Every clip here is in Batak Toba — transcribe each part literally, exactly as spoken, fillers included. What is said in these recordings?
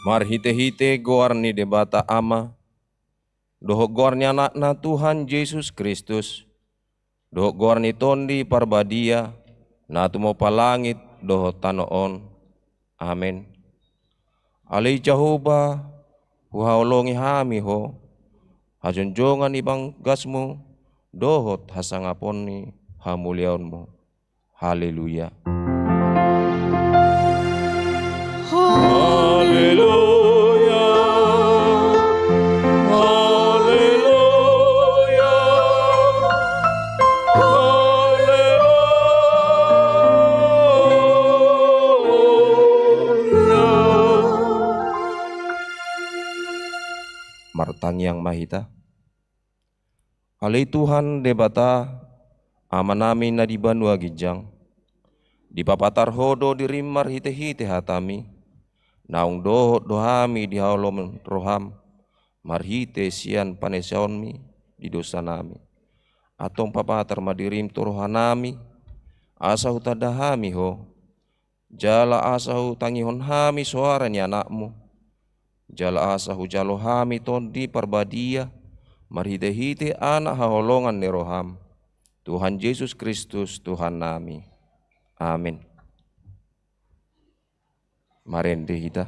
Marhite-hite goar ni Debata Ama, dohot goar ni Anakna Tuhan Jesus Kristus, dohot goar ni Tondi Parbadia, na tumompa langit dohot tano on. Amen. Ale Jahowa, huhaholongi hami Ho, hajonjongan ni bagasMu, dohot hasangapon ni hamuliaonMu. Haleluya. Haleluya. Haleluya. Haleluya. Martangiang ma hita. Ale Tuhan Debata, Amanami na di banua ginjang, dipapatar Ho do dirim marhite-hite hataMi, naung dohot do hami dihaholongi rohaM, marhite sian panesaonMi di dosanami. Antong papatar ma dirim tu rohanami, asa hutanda hami Ho, jala asa hutangihon hami soara ni AnakMu, jala asa hujalo hami Tondi Parbadia, marhite-hite Anak haholongan ni rohaM, Tuhan Jesus Kristus Tuhannami. Amen. Marende hita.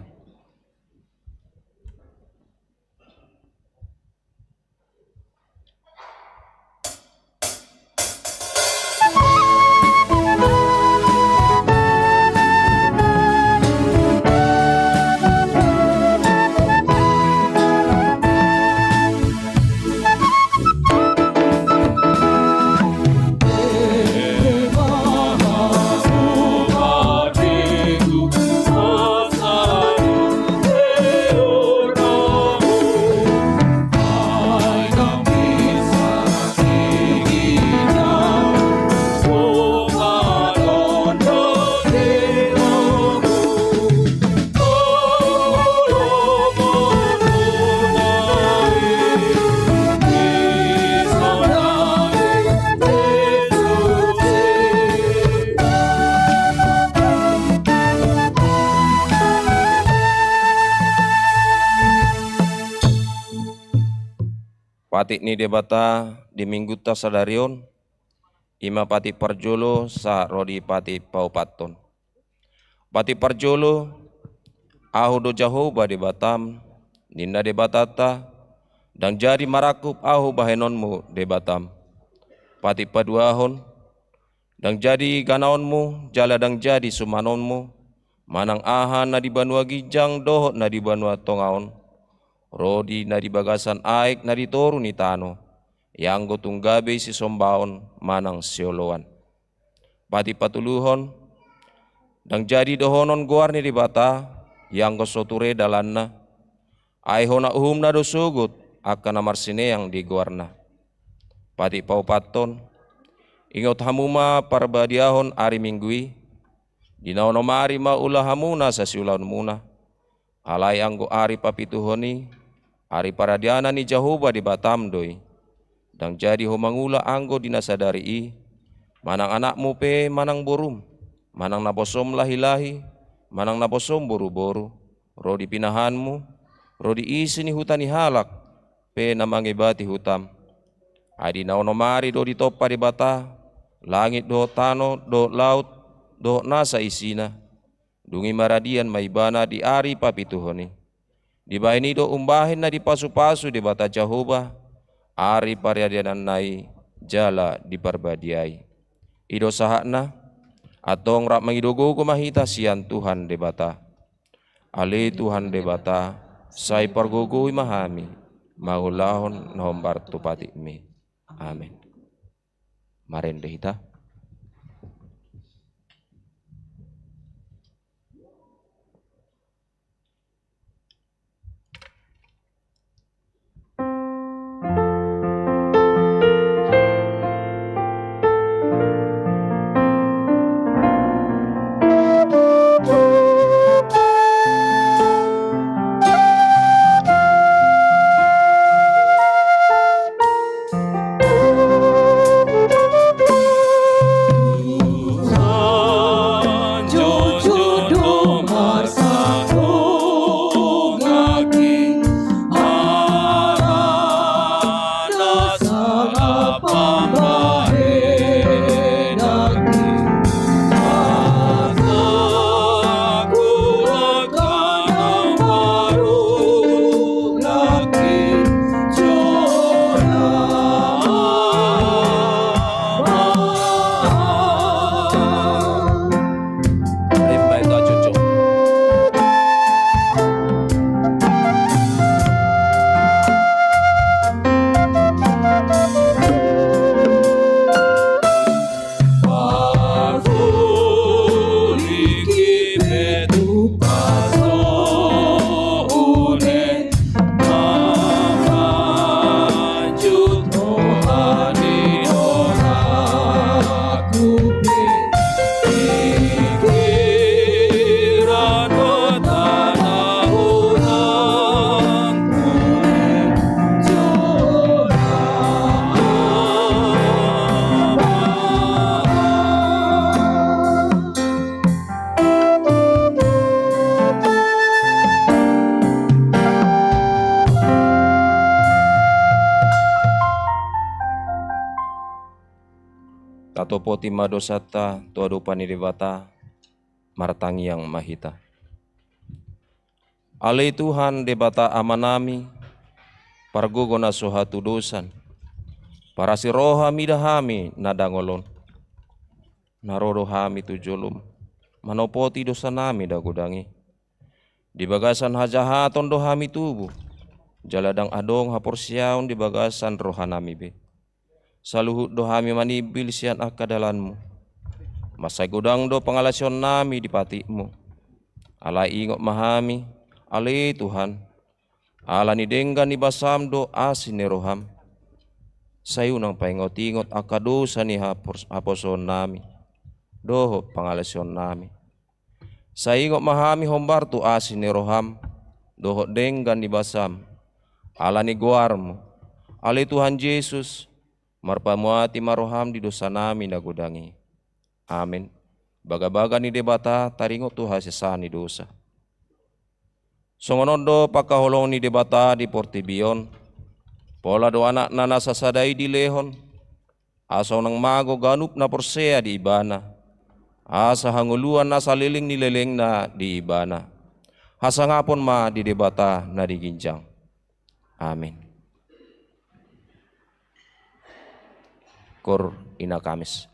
Patik ni Debata di Minggunta sadari on, i ma patik parjolo sahat ro di patik paopathon. Patik parjolo, Ahu do Jahowa Debatam, ninna Debatanta, ndang jadi marangkup Ahu bahenonmu Debatam. Patik paduahon, ndang jadi ganaonmu, jala ndang jadi sumanonmu, manang aha na di banua ginjang dohot na di banua tonga on, ro di na di bagasan aek na di toru ni tano, ianggo tung gabe sisombaon manang sioloan. Patik patoluhon, ndang jadi dohonon goar ni Debata, ianggo so ture dalanna, ai hona uhumna do sogot angka na marsineang di goarna. Patik paopathon, ingot hamu ma parbadiahon ari Minggu i, di na onom ari ma ula hamu nasa siulaonmuna. Alai anggo ari papituhon i, ari paradianan ni Jahowa Debatam do i. Ndang jadi ho mangula anggo di na sadari i, manang anakmu pe manang borum, manang naposom lahi-lahi, manang naposom boru-boru, ro di pinahanmu, ro di isi ni huta ni halak pe na mangebati hutam. Ai di na onom ari do ditompa Debata langit dohot tano dohot laut dohot nasa isina. Dung i maradian ma ibana di ari papituhon i. Dibahen i do umbahen na dipasu-pasu Debata Jahowa ari paradiananna i jala diparbadiai. I do sahatna, antong rap mangido gogo ma hita sian Tuhan Debata. Ale Tuhan Debata, sai pargogoi ma hami mangulahon na hombar tu patikmi. Amen. Marende hita. topoti ma dosanta tu adopan ni Debata. Martangiang ma hita. Ale Tuhan Debata Amanami, pargogo na so hatudosan, parasi roha mida hami na dangol on. Na ro do hami tu jolom manopoti dosanami na godang i. Di bagasan hajahaton do hami tubu, jala ndang adong haporseaon di bagasan rohanami be. Saluhut do hami manimbil sian angka dalanmu. Mansai godang do pangalaosionnami di patikmu. Alai ingot ma hami, ale Tuhan, ala ni denggan ni basam dohot asi ni roham. Sai unang paingot-ingot angka dosa ni hapos-, haposoonnami dohot pangalaosionnami. Sai ingot ma hami hombar tu asi ni roham dohot denggan ni basam, ala ni goarmu, ale Tuhan Jesus, marpamuati ma roham di dosanami na godang i. Amen. Bagabaga ni Debata taringot tu hasesaan ni dosa. Songon on do pangkaholongan ni Debata di portibi on, pola do Anakna na sasada i dilehon, asa unang mago ganup na porsea di Ibana, asa hangoluan na saleleng ni lelengna di Ibana. Hasangapon ma di Debata na di ginjang. Amen. Koor ina Kamis.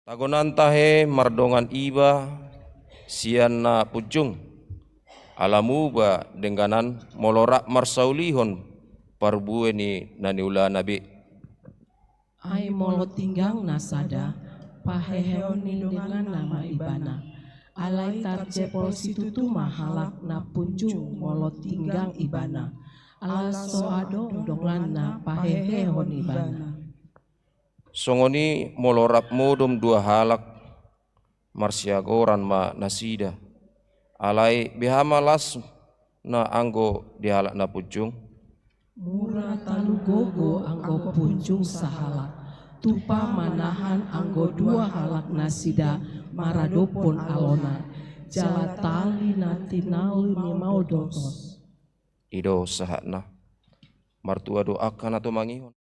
Tagonan tahe mardongan iba sian na punjung, ala muba dengganan molo rap marsaulihon parbue ni na niulana be. Ai molo tinggang na sada, paheheon ni donganna ma ibana. Alai tarjepol situtu ma halak na punjung molo tinggang ibana, ala so adong donganna pahehehon ibana. Songon i molo rap modom dua halak, marsiagoran ma nasida. Alai beha ma las na anggo di halak na punjung? Mura talu gogo anggo punjung sahalak, tupa manahan anggo dua halak nasida maradophon alona, jala tali na tinali ni maol do tos. I do sahatna. Martua do angka na tumangihon.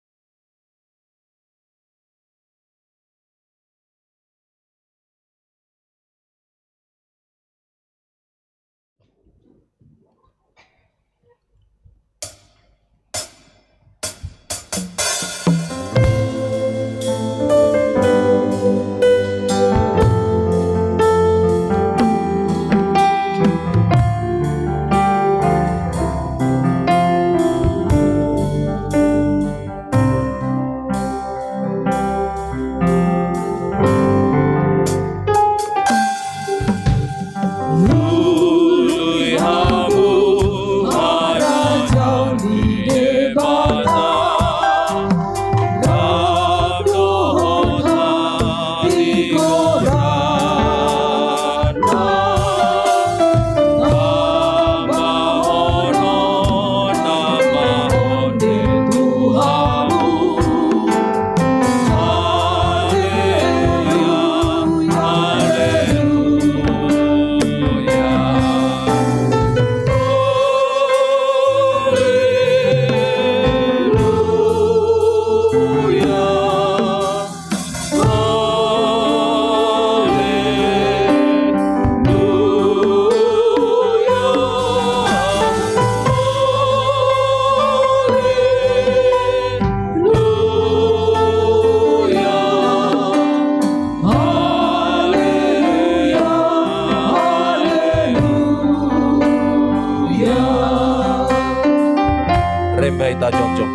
Rembai ta jongjong.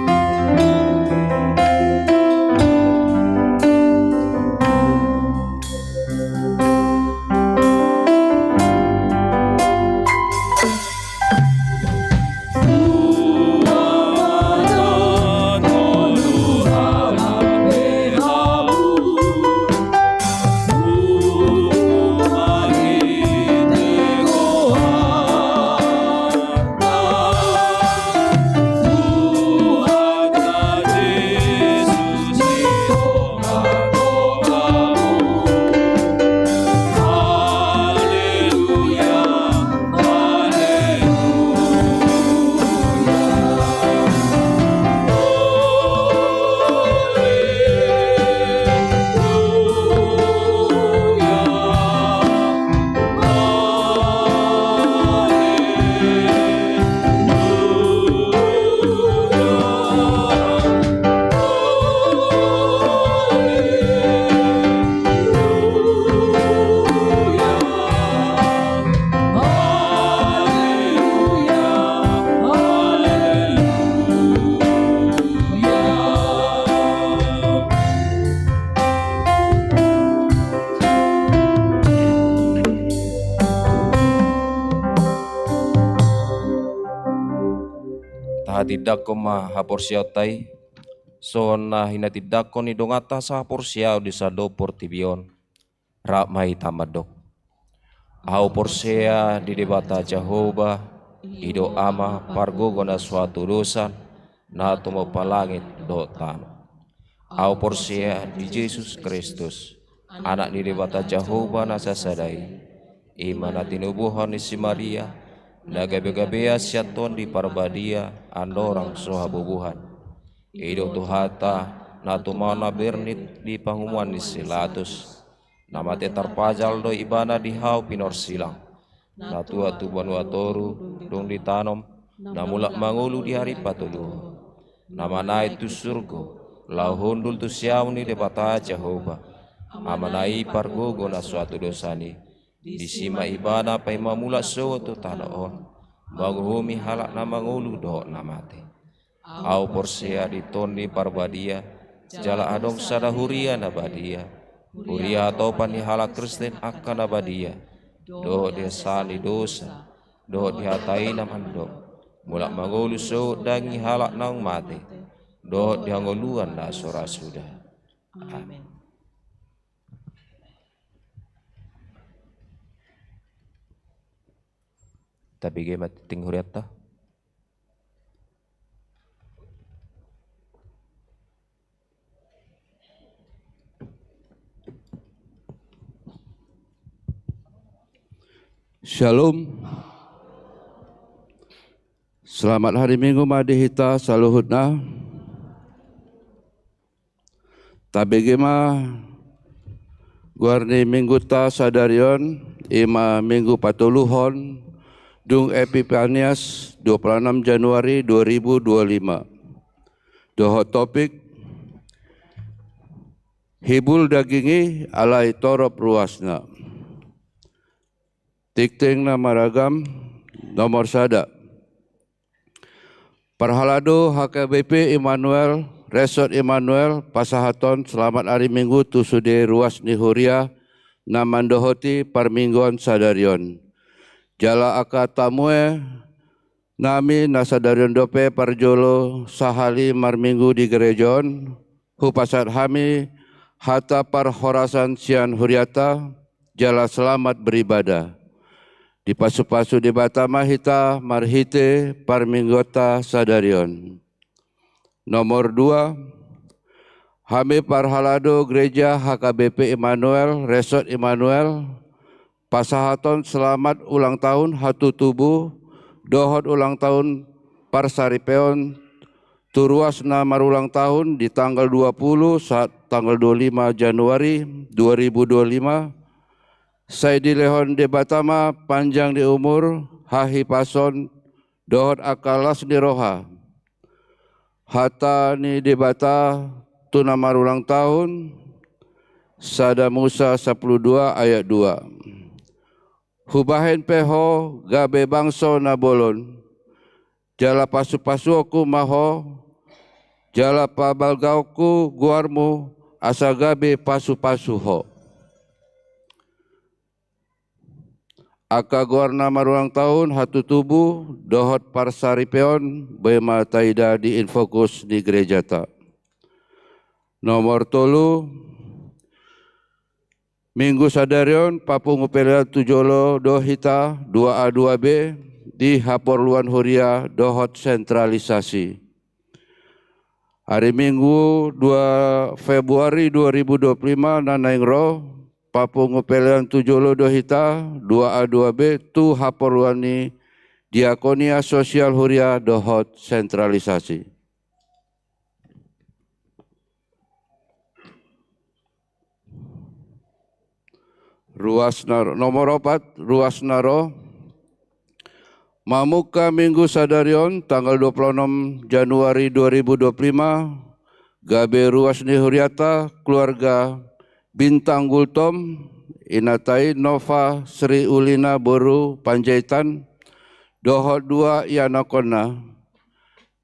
Tahatindangkon ma haporseaonta i, songon na hinatindangkon ni donganta sahaporseaon di sandok portibi on. Rap ma hita mandok. Ahu porsea di Debata Jahowa, i do Ama pargogo na so hatudosan, na tumompa langit dohot tano. Ahu porsea di Jesus Kristus, Anak ni Debata Jahowa na sasada i, i ma na tinubuhon ni si Maria, na gabegabean sian Tondi Parbadia andorang so habubuhan. I do Tuhanta, na tumaon na bernit di pangumuan ni si Latus. Na mate tarpajal do Ibana di hau pinorsilang. Na tua tu banua toru, dung ditanom, na mulak mangolu di ari patoluhon. Na manaek tu surgo, laho hundul tu siamun ni Debata Jahowa. Amana i pargogo na so hatudosan i, disi ma ibana paima mulak sogot tu tano on, manguhumi halak na mangolu dohot na mate. Ahu porsea di Tondi Parbadia, jala adong sada huria na badia, huria hatopan ni halak Kristen angka na badia, dohot di hasesaan ni dosa, dohot di hata i na mandok, mulak mangolu sogot daging ni halak naung mate, dohot di hangoluan na so ra suda. Amen. Tabege ma tingting hurianta. Shalom. Selamat hari Minggu ma di hita saluhutna. Tabege ma goar ni Minggunta sadari on, i ma Minggu patoluhon, dung Epipanias, dua puluh enam Januari dua ribu dua puluh lima. Dohot topik, hibul daging i alai torop ruasna. Tingting na maragam, nomor sada. Parhalado H K B P Immanuel, Resort Immanuel, pasahathon selamat ari Minggu tu sude ruas ni huria na mandohoti parmingguon sadari on. Jala angka tamu e nami na sadari on dope parjolo sahali marminggu di gereja on, hupasahat hami hata parhorasan sian hurianta, jala selamat beribadah. Dipasupasu Debata ma hita marhite parmingguonta sadari on. Nomor dua, hami parhalado gereja H K B P Immanuel, Resort Immanuel, pasahathon selamat ulang tahun hatutubu dohot ulang tahun parsaripeon tu ruas na marulang tahun di tanggal dua puluh sahat tanggal dua puluh lima Januari dua ribu dua puluh lima, sai dilehon Debata ma panjang ni umur, hahipason, dohot angka las ni roha. Hata ni Debata tu na marulang tahun, sada Musa sampulu dua ayat dua. Hubahen pe ho gabe bangso na bolon, jala pasupasuonku ma ho, jala pabalgaonku goarmu asa gabe pasupasu ho. Angka goar na marulang tahun, hatutubu dohot parsaripeon boi ma taida di Infokus ni gerejata. Nomor tolu, Minggu sadari on papungu pelean tu jolo do hita dua A dua B di haporluan huria dohot sentralisasi. Ari Minggu dua Februari dua ribu dua puluh lima na naeng ro, papungu pelean tu jolo do hita dua A dua B tu haporluan ni diakonia, sosial huria dohot sentralisasi. Ruas na ro, nomor opat, ruas na ro. Mamungka Minggu sadari on, tanggal dua puluh enam Januari dua ribu dua puluh lima, gabe ruas ni huriata keluarga Bintang Gultom, inanta i Nova Sri Ulina boru Panjaitan, dohot dua ianakkonna.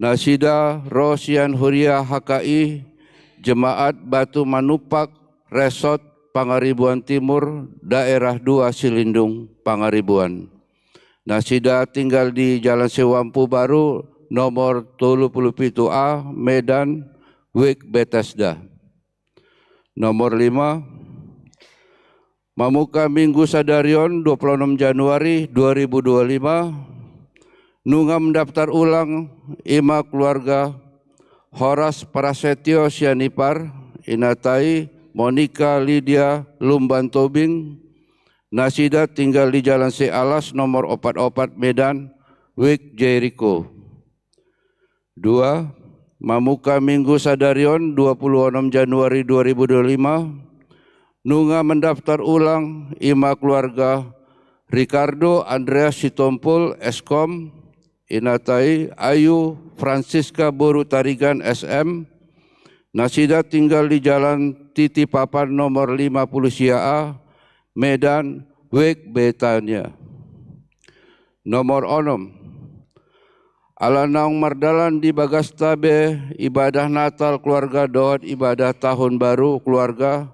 Nasida ro sian huria H K I Jemaat Batu Manumpak, Resort Pangaribuan Timur, Daerah dua Silindung, Pangaribuan. Nasida tinggal di Jalan Seuampu Baru, nomor tolu puluh pitu A, Medan, Wijk Bethesda. Nomor lima, mamungka Minggu sadari on, dua puluh enam Januari dua ribu dua puluh lima, nunga mendaftar ulang i ma keluarga Horas Prasetyo Sianipar, inanta i Monica Lydia Lumban Tobing, nasida tinggal di Jalan Sialas nomor opat opat, Medan, Wijk Jeriko. Dua, mamungka Minggu sadari on, dua puluh enam Januari dua ribu dua puluh lima, nunga mendaftar ulang i ma keluarga Ricardo Andreas Sitompul, S Kom, inanta i Ayu Francisca boru Tarigan, S M, nasida tinggal di Jalan Titipapan nomor lima puluh sia A, Medan, Wijk Betania. Nomor onom. Ala naung mardalan di bagasta be ibadah Natal keluarga dohot ibadah tahun baru keluarga,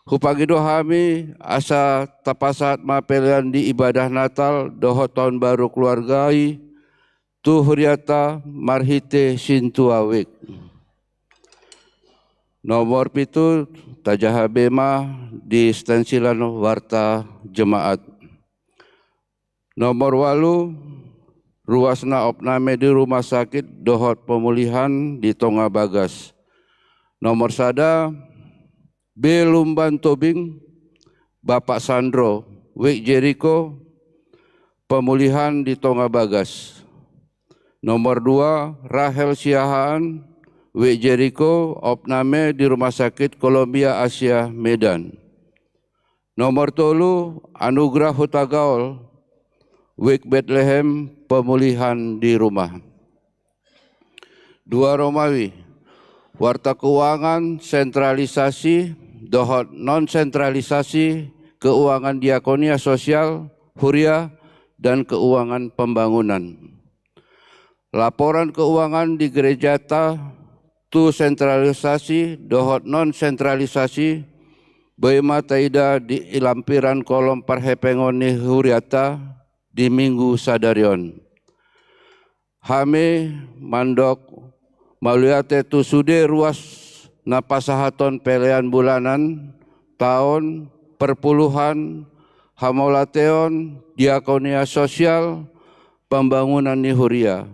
hupangido hami asa tapasahat ma pelean di ibadah Natal dohot tahun baru keluarga i tu huriata marhite sintua Wijk. Nomor pitu, tajaha be ma di stensilan warta jemaat. Nomor walu, ruas na opname di rumah sakit dohot pemulihan di tonga bagas. Nomor sada, B Lumban Tobing, Bapak Sandro, Wijk Jeriko, pemulihan di tonga bagas. Nomor dua, Rahel Siahaan, Wijk Jeriko, opname di Rumah Sakit Columbia Asia Medan. Nomor tolu, Anugrah Hutagaol, Wijk Betlehem, pemulihan di rumah. Dua Romawi, warta keuangan sentralisasi dohot non sentralisasi keuangan diakonia sosial, huria, dan keuangan pembangunan. Laporan keuangan di gerejata tu sentralisasi dohot non sentralisasi, boi ma taida di lampiran kolom parhepengon ni huriata di minggu sadari on. Hami mandok mauliate tu sude ruas na pasahaton pelean bulanan, taon, perpuluhan, hamauliateon, diakonia sosial, pembangunan ni huria.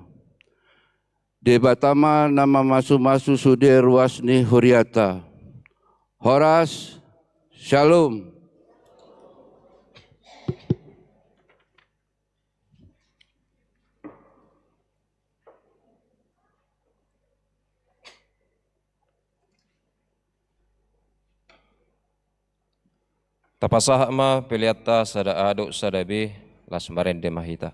Debata ma na mamasumasu sude ruas ni huriata. Horas, Shalom. Tapasahat ma peleanta sada A dohot sada B, las marende ma hita.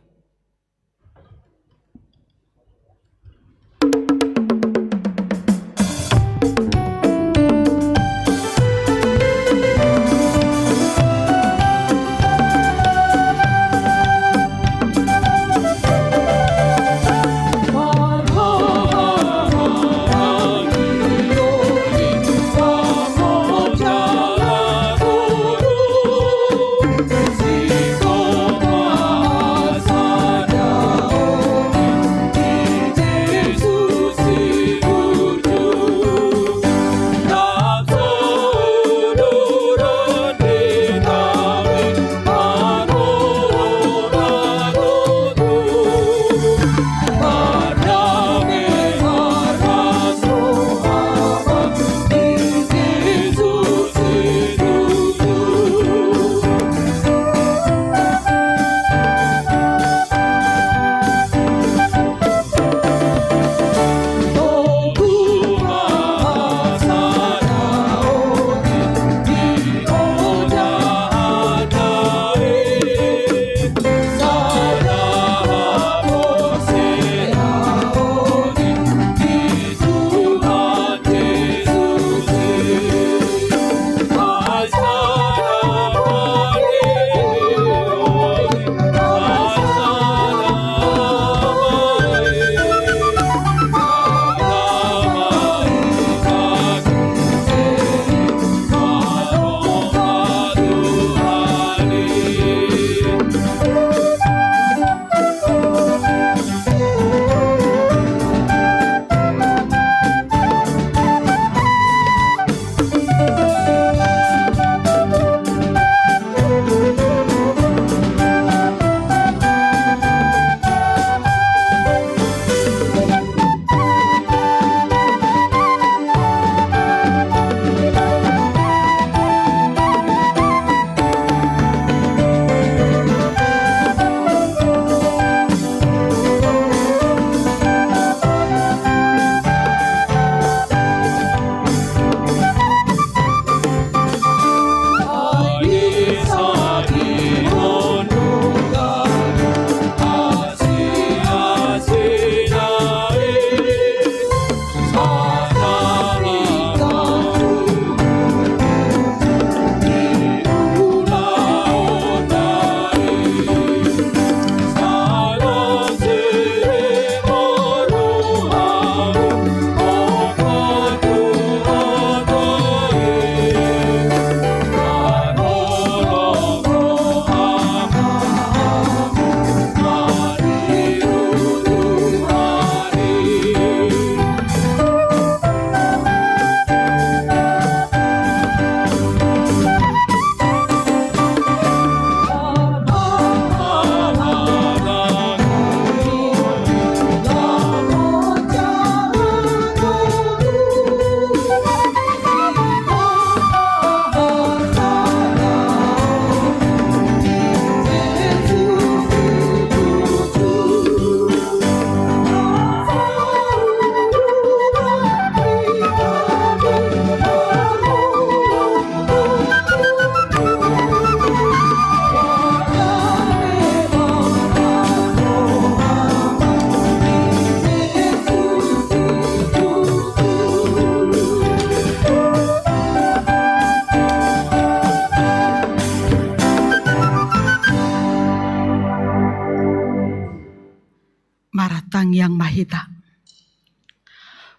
Tangiang ma hita.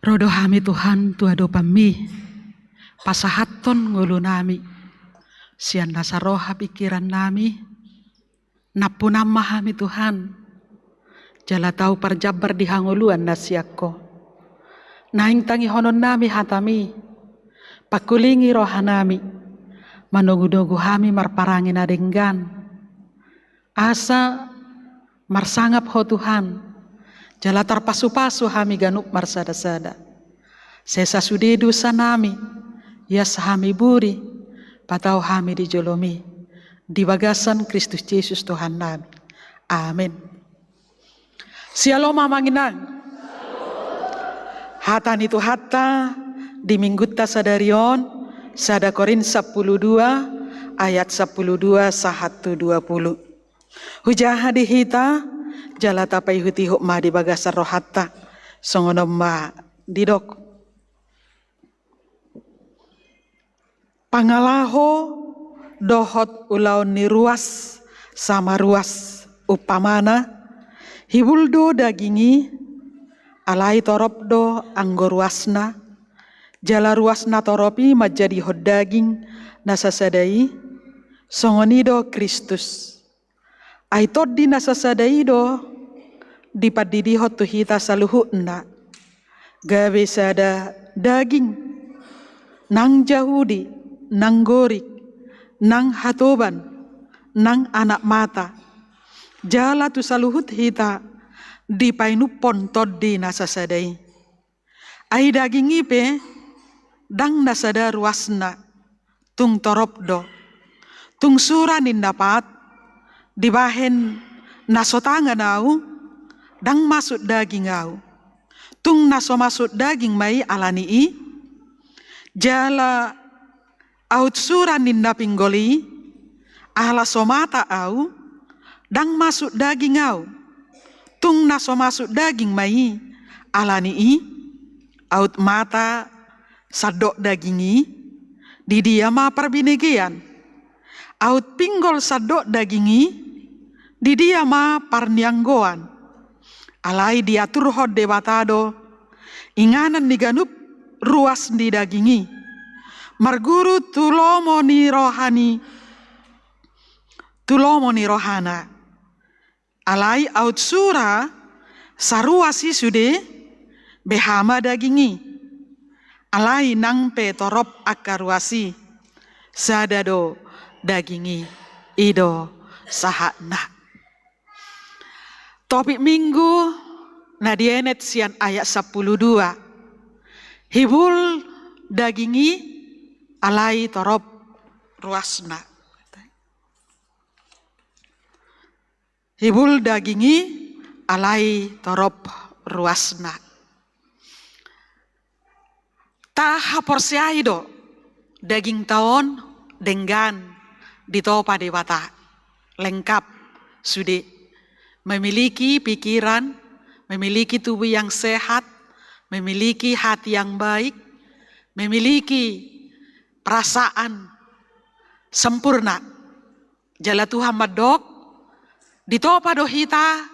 Ro do hami Tuhan tu adopanMi, pasahathon ngolunami, sian nasa roha pingkirannami, nampunam ma hami Tuhan, jala tau parjambar di hangoluan na sian Ho. Naeng tangihononnami hataMi, pangkulingi rohanami, manogunogu hami marparange na denggan. Asa marsangap Ho Tuhan, jala tarpasupasu hami ganup marsadasada. Sesa sude dosanami, ias hami buri, patau hami di joloMi, di bagasan Kristus Jesus Tuhannami. Amen. Syalom amang inang. Hata ni Tuhanta di minggunta sadari on, sada Korint sampulu dua ayat sampulu dua sahat tu dua pulu. Hujaha di hita, jala tapaihutihut ma di bagasan rohanta. Songon on ma didok. Pangalaho dohot ulaon ni ruas sama ruas, umpamana, hibul do daging i, alai torop do anggo ruasna, jala ruas na torop i manjadihon daging na sasada i, songon i do Kristus. Ai Tondi na sasada i do dipandidihon tu hita saluhutna, gabe sada daging, nang Jahudi, nang Gorik, nang hatoban, nang anak mata, jala tu saluhut hita dipainumhon Tondi na sasada i. Ai daging i pe ndang na sada ruasna, tung torop do. Tung sura ninna pat, dibahen na so tangan ahu, ndang masuk daging ahu. Tung na so masuk daging ma i ala ni i, jala aut sura ninna pinggol i, ala so mata ahu, ndang masuk daging ahu. Tung na so masuk daging ma i, ala ni i, aut mata sandok daging i, di dia ma parbinegean? Aut pinggol sandok daging i, di dia ma parnianggoan? Alai diaturhon Debata do inganan ni ganup ruas ni daging i, marguru tu lomo ni roha ni, tu lomo ni rohana. Alai aut sura saruas i sude, beha ma daging i. Alai nang pe torop angka ruas i, sada do daging i. I do sahatna. Topik minggu na dienet sian ayat sampulu dua. Hibul daging i alai torop ruasna. Hibul daging i alai torop ruasna. Tahaporseai do dagingta on denggan ditopa Debata, lengkap sude, memiliki pikiran, memiliki tubuh yang sehat, memiliki hati yang baik, memiliki perasaan sempurna. Jala Tuhan mandok, ditopa do hita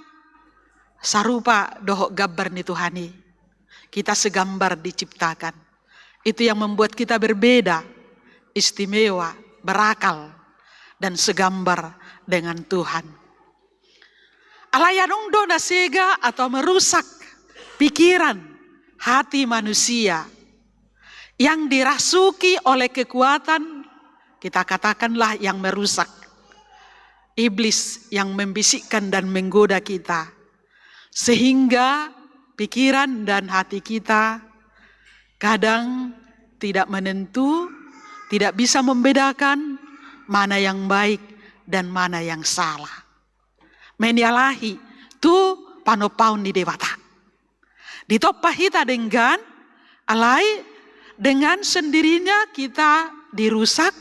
sarupa dohot gambar ni Tuhan i. Kita segambar diciptakan. Itu yang membuat kita berbeda, istimewa, berakal, dan segambar dengan Tuhan. Alai adong do na sega atau merusak pikiran, hati manusia yang dirasuki oleh kekuatan, kita katakanlah yang merusak. Iblis yang membisikkan dan menggoda kita. Sehingga pikiran dan hati kita kadang tidak menentu, tidak bisa membedakan mana yang baik dan mana yang salah. Menyalahi tu panompaon ni Debata. Ditompa hita denggan, alai dengan sendirinya kita dirusak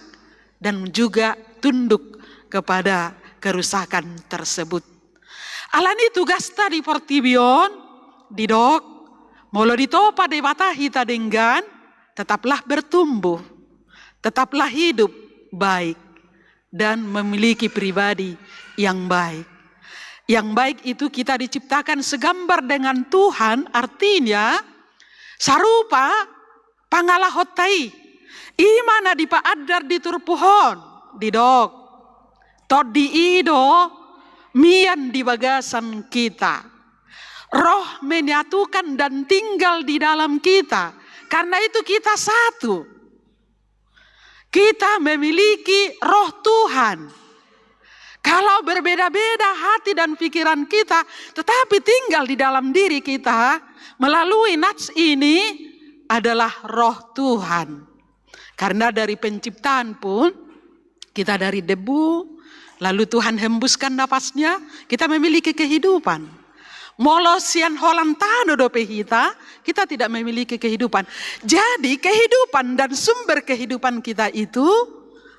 dan juga tunduk kepada kerusakan tersebut. Alani tugasta di portibi on, didok, molo ditopa Debata hita denggan, tetaplah bertumbuh, tetaplah hidup baik, dan memiliki pribadi yang baik. Yang baik itu kita diciptakan segambar dengan Tuhan, artinya sarupa pangalahonta i. I ma na dipaandar di turpuk on, didok. Tondi i do mian di bagasan kita. Roh menyatukan dan tinggal di dalam kita. Karena itu kita satu. Kita memiliki Roh Tuhan. Kalau berbeda-beda hati dan pikiran kita, tetapi tinggal di dalam diri kita melalui nats ini adalah Roh Tuhan. Karena dari penciptaan pun kita dari debu, lalu Tuhan hembuskan napasnya, kita memiliki kehidupan. Molo sian holan tano dope hita, kita tidak memiliki kehidupan. Jadi kehidupan dan sumber kehidupan kita itu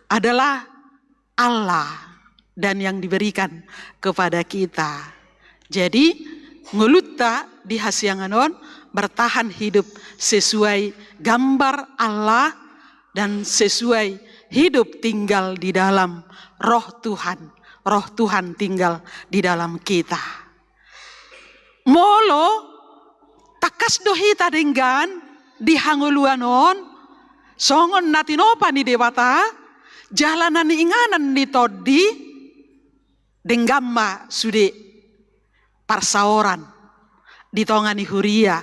adalah Allah dan yang diberikan kepada kita. Jadi ngolunta di hasiangan on bertahan hidup sesuai gambar Allah dan sesuai hidup tinggal di dalam Roh Tuhan. Roh Tuhan tinggal di dalam kita. Molo tangkas do hita denggan di hangoluan on, songon na tinopa ni Debata, jala na niinganan ni tondi, denggan ma sude parsaoran di tonga ni huria,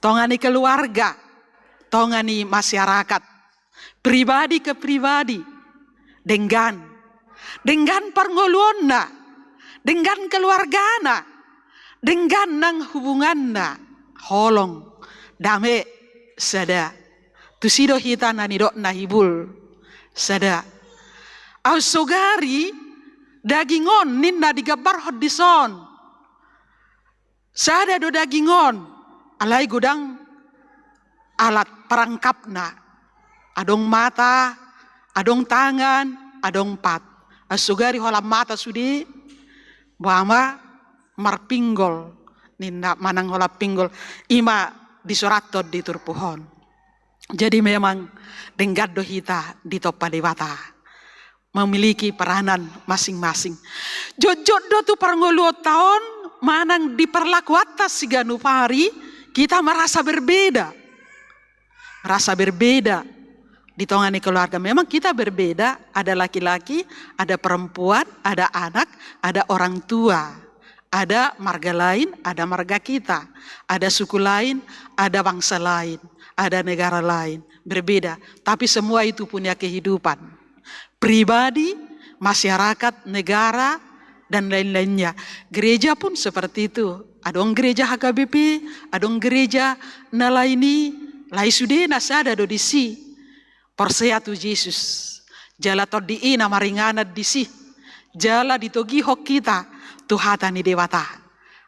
tonga ni keluarga, tonga ni masyarakat, pribadi ke pribadi, denggan, denggan parngoluonna, denggan keluargana, denggan nang hubunganna, holong, dame, sada. Tusi do hita na nidokna hibul, sada. Au sogari daging on ninna digambarhon dison. Sada do daging on, alai godang alat perangkapna. Adong mata, adong tangan, adong pat. Au sogari holan mata sude, boha ma marpinggol ninna manang holan pinggol, i ma disurathon di turpuk on. Jadi memang denggan do hita ditompa Debata, memiliki peranan masing-masing. Jotjot do tu parngoluonta on manang di parlakuanta siganup ari, kita merasa berbeda. Merasa berbeda di tonga ni keluarga. Memang kita berbeda, ada laki-laki, ada perempuan, ada anak, ada orang tua. Ada marga lain, ada marga kita. Ada suku lain, ada bangsa lain, ada negara lain. Berbeda, tapi semua itu punya kehidupan. Pribadi, masyarakat, negara, dan lain-lainnya. Gereja pun seperti itu. Adong gereja H K B P, adong gereja na lain i, alai sudena sada do disi. Porsea tu Jesus. Jala tondi i na maringanan disi. Jala ditogihon hita tu hata ni Debata.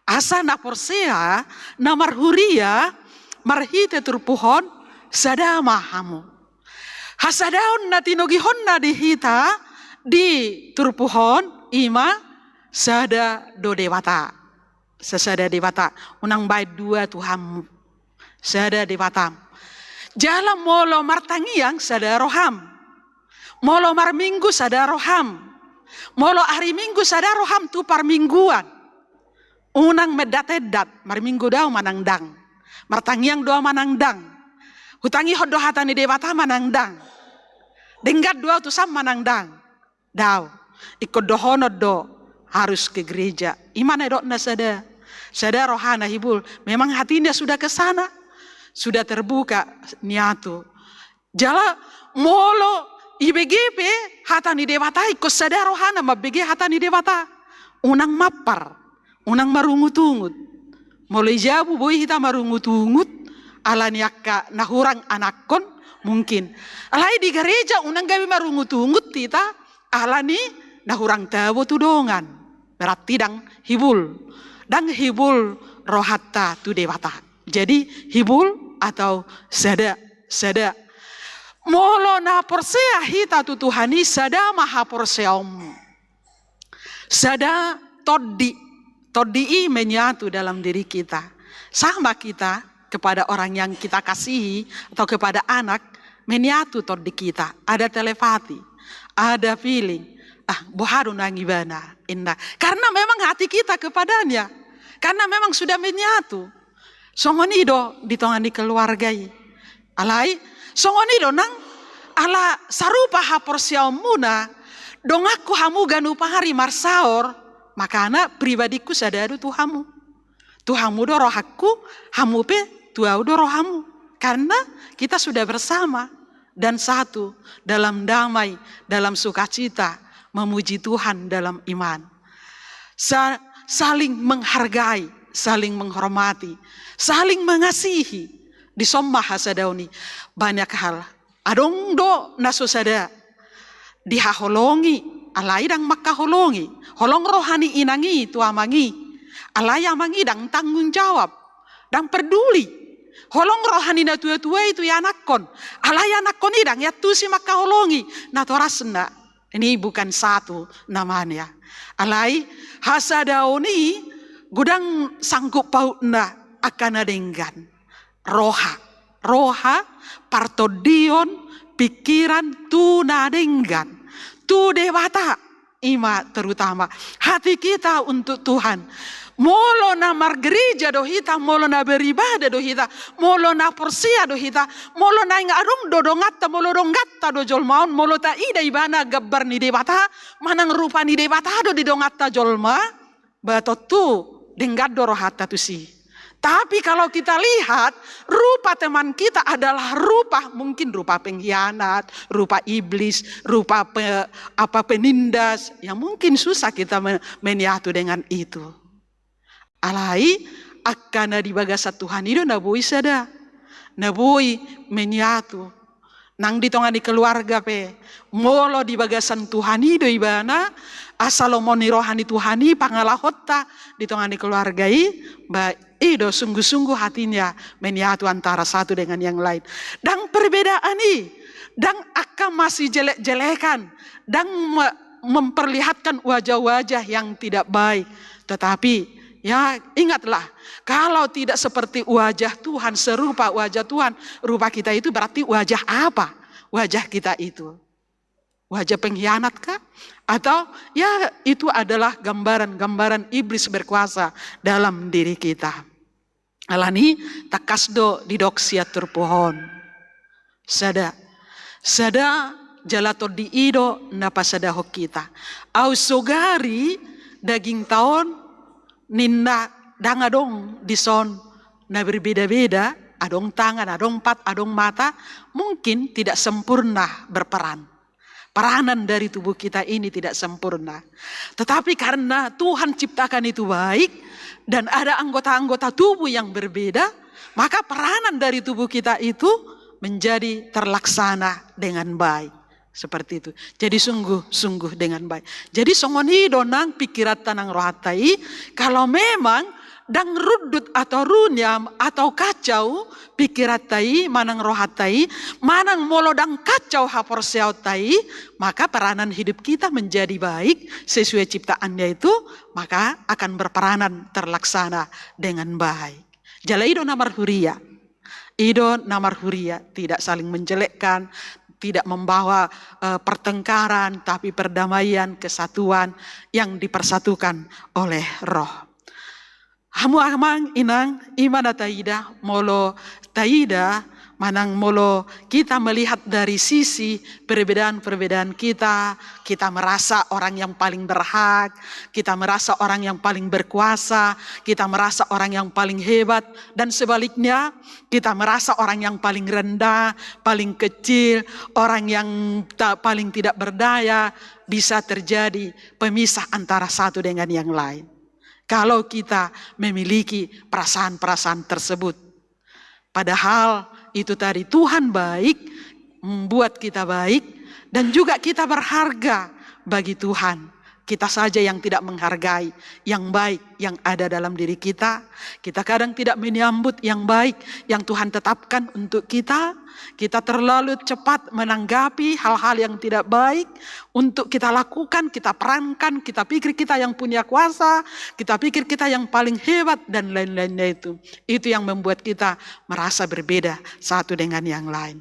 Asa na porsea, na marhuria, marhite turpuk on, sada ma hamu. Hasadaon na tinogihonna di hita di turpuk on, i ma sada do Debata. Sasada Debata, unang baen dua Tuhanmu. Sada Debatam. Jala molo martangiang sada roham. Molo marminggu sada roham. Molo ari Minggu sada roham tu parmingguan. Unang mendat-endat, marminggu do au manang ndang. Martangiang do au manang ndang. Hutangihon do hata ni Debata manang ndang. Denggan do au tu sam manang ndang. Dao, ingkon dohonon do harus ke gereja. I ma na nidokna sada. Sada rohana hibul. Memang hatinya sudah ke sana. Sudah terbuka niatu. Jala molo ibege pe hata ni Debata, ingkon sada rohana mambege hata ni Debata. Unang mampar. Unang marungut-ungut. Molo i jabu boi hita marungut-ungut, ala ni angka na hurang anakkon, mungkin. Alai di gareja unang gabe marungut-ungut hita, ala ni na hurang tabo tu dongan. Berarti ndang hibul. Ndang hibul rohanta tu Debata. Jadi hibul atau sada, sada. Molo na porsea hita tu Tuhan i, sada ma haporseaonmu. Sada tondi, tondi i menyatu dalam diri kita. Sama kita kepada orang yang kita kasihi atau kepada anak, menyatu tondi kita. Ada telepati, ada feeling, Ah, boha do nang ibana, inna. Karena memang hati kita kepadanya. Karena memang sudah menyatu. Songon i do di tonga ni keluarga i. Alai, songon i do nang, ala sarupa haporseaonmuna, donganku hamu ganup ari marsaor, makana pribadingku sada do tu hamu. Tu hamu do rohangku, hamu pe tu ahu do rohamu. Karena kita sudah bersama dan satu dalam damai, dalam sukacita, memuji Tuhan dalam iman. Sa-, saling menghargai, saling menghormati, saling mengasihi. Dison ma hasadaon i. Banyak hal. Adong do na so sada dihaholongi, alai ndang mangkaholongi. Holong roha ni inang i tu amang i, alai amang i ndang tanggung jawab, ndang perduli. Holong roha ni natuatua i tu ianakhon, alai anakhon i ndang iantusi mangkaholongi. Natorasna, ini bukan satu namanya. Alai hasadaon i godang sangkut pautna angka na denggan. Roha, roha, partondion, pikiran tu na denggan, tu Debata. I ma terutama hati kita untuk Tuhan. Molo na margereja do hita, molo na beribadah do hita, molo na porsea do hita, molo naeng adong do donganta, molo donganta do jolma on, molo taida ibana gambar ni Debata, manang rupa ni Debata do di donganta jolma, ba tontu denggan do rohanta tusi. Tapi kalau kita lihat, rupa teman kita adalah rupa, mungkin rupa pengkhianat, rupa iblis, rupa pe-, apa, penindas, ya mungkin susah kita me-, menyatu dengan itu. Alai, angka na di bagasan Tuhan i do na boi sada, na boi menyatu. Nang di tonga ni keluarga pe, molo di bagasan Tuhan i do ibana, asa lomo ni roha ni Tuhan i pangalahonta di tonga ni keluarga i, ba i do sungguh-sungguh hatinya menyatu antara satu dengan yang lain. Ndang perbedaan i, ndang angka masijelekan-jelekan, ndang me-, memperlihatkan wajah-wajah yang tidak baik. Tetapi, ya, ingatlah, kalau tidak seperti wajah Tuhan, serupa wajah Tuhan, rupa kita itu berarti wajah apa? Wajah kita itu. Wajah pengkhianat kah? Atau, ya, itu adalah gambaran-gambaran iblis berkuasa dalam diri kita. Alani, tangkas do didok sian turpuk on. Sada. Sada jala tondi i do na pasadahon hita. Au sogari dagingta on ninna ndang adong dison na berbeda-beda, adong tangan, adong pat, adong mata, mungkin tidak sempurna berperan. Peranan dari tubuh kita ini tidak sempurna. Tetapi karena Tuhan ciptakan itu baik dan ada anggota-anggota tubuh yang berbeda, maka peranan dari tubuh kita itu menjadi terlaksana dengan baik. Seperti itu. Jadi sungguh-sungguh dengan baik. Jadi songon i do nang pikiranta nang rohanta i, kalau memang ndang rundut atau runyam atau kacau pikiranta i, manang rohanta i, manang molo ndang kacau haporseaonta i, maka peranan hidup kita menjadi baik sesuai ciptaannya itu, maka akan berperanan terlaksana dengan baik. Jala i do na marhuria. I do na marhuria, tidak saling menjelekkan, tidak membawa, eh, pertengkaran, tapi perdamaian, kesatuan yang dipersatukan oleh Roh. Hamu amang inang, i ma na taida, molo taida, manang molo kita melihat dari sisi perbedaan-perbedaan kita, kita merasa orang yang paling berhak, kita merasa orang yang paling berkuasa, kita merasa orang yang paling hebat, dan sebaliknya, kita merasa orang yang paling rendah, paling kecil, orang yang ta-, paling tidak berdaya, bisa terjadi pemisah antara satu dengan yang lain. Kalau kita memiliki perasaan-perasaan tersebut. Padahal itu tadi Tuhan baik, membuat kita baik, dan juga kita berharga bagi Tuhan. Kita saja yang tidak menghargai yang baik yang ada dalam diri kita. Kita kadang tidak menyambut yang baik yang Tuhan tetapkan untuk kita. Kita terlalu cepat menanggapi hal-hal yang tidak baik untuk kita lakukan, kita perankan, kita pikir kita yang punya kuasa, kita pikir kita yang paling hebat, dan lain-lainnya itu. Itu yang membuat kita merasa berbeda satu dengan yang lain.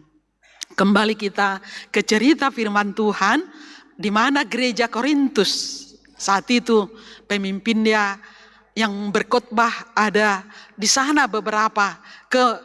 Kembali kita ke cerita firman Tuhan, di mana gereja Korintus saat itu pemimpinnya yang berkhotbah ada di sana beberapa ke